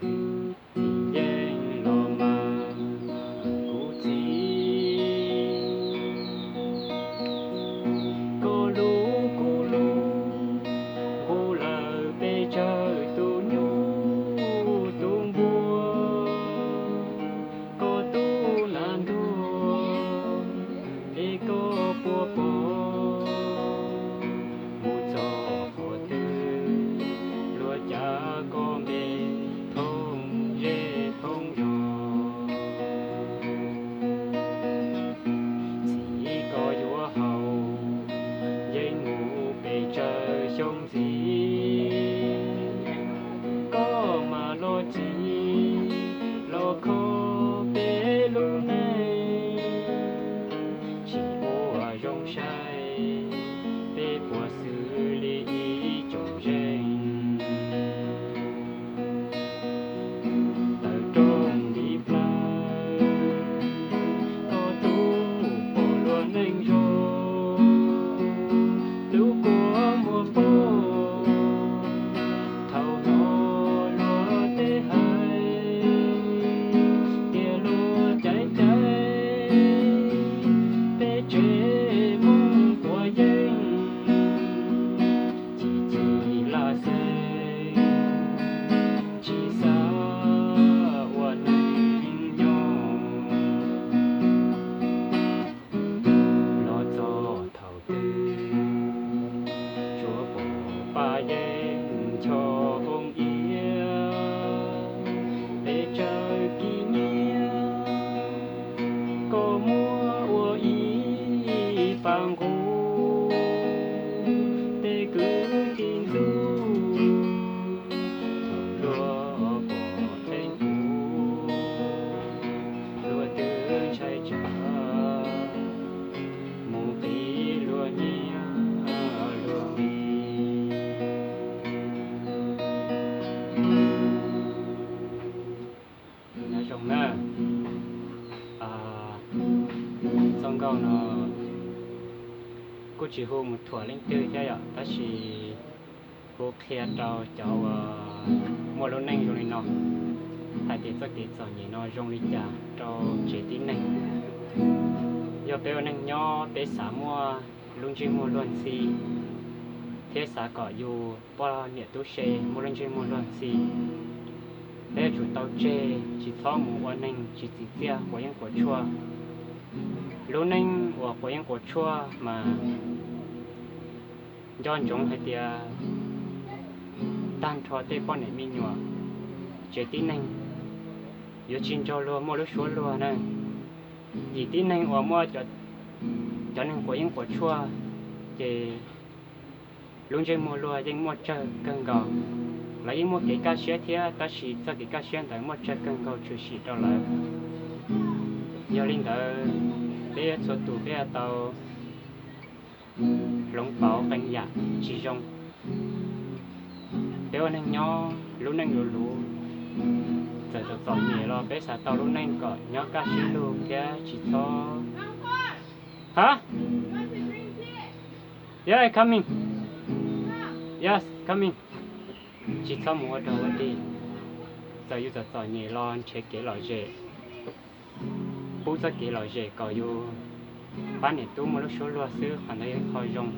Txiv yeej los mas kuv txiv, koj lub kuv lub nqus lawm pes tsawg tus nyuj tus npua, koj tub nas ntuag es koj puas pom mus txog qhov twg, luag cav koj npe thoob zej thoob zos. Txiv koj yuav haus yeeb mus pes tsawg xyoo ntxiv, koj mam los txis los kho peb lub neej, tsis ua zoo saib peb puas xws li ib tsoom zeej. Tawm rooj ntiv plawv, koj tub pom luag neej zoo, lub kua muag poob. Thaum no luag tej hais tias luag caiv caiv, peb tsev Hmoob quav yeeb, ci ci laj xeeb, tsis xav ua neej nyob. Los txog thaum twg tsuas pom paj yeeb ncho hoob iab, pes tsawg kis nyiab koj muab ua ib pas nqus. Tej kwv tij ntxub, thaum luag pom pheej kuv, luag twb ntshai tsam mus qiv luag nyiaj luag nqi. Nyob zoo na, txoj nkauj no kuj tsis hu mus thuam leej twg thiab yom, tab sis hu qhia rau cov uas muaj lub neej zoo li no hais tias txoj kev txom nyem no zoo li cas rau tsev tib neeg. Yog peb ua neej nyob peb xav muaj lub ntsej muag luag ntxhi thiab xav kom yus poj niam tub se muaj lub ntsej muag luag ntxhi, peb yuav tsum tau tseg tsis txhob mus ua neeg tsis txim txiaj quav yeeb quav tshuaj. Lub neej uas quav yeeb quav tshuaj mas nco ntsoov hais tias tag nrho tej poj niam me nyuam tsev tib neeg yuav tsis nrog luag muaj lub suab luag na. Yim tib neeg uas muaj cov neeg quav yeeb quav tshuaj ces lub ntsej muag luag yeej muaj tsawg kawg nkaus. Lawv yeej muaj kev kaj siab thiab, tab sis txoj kev kaj siab ntawd muaj tsawg kawg nkaus tshwm sim rau lawv. Yog li ntawd, peb txhua tus peb yuav tau hloov pauv qee yam tsis zoo. Peb ua neeg nyob lub neej luv luv, txawm txom txom nyem los peb xav tau lub neej kom nyob kaj siab lug thiab tsis txhob, ha, yeah, coming, yes, coming. Tsis txhob mus ua rog ua dig. Txawm yus txom txom nyem los nrhiav kev lom zem, pub txoj kev lom zem kom yus pab niam tub muaj lub suab luag xwb, qhov ntawd yog ib qho zoo.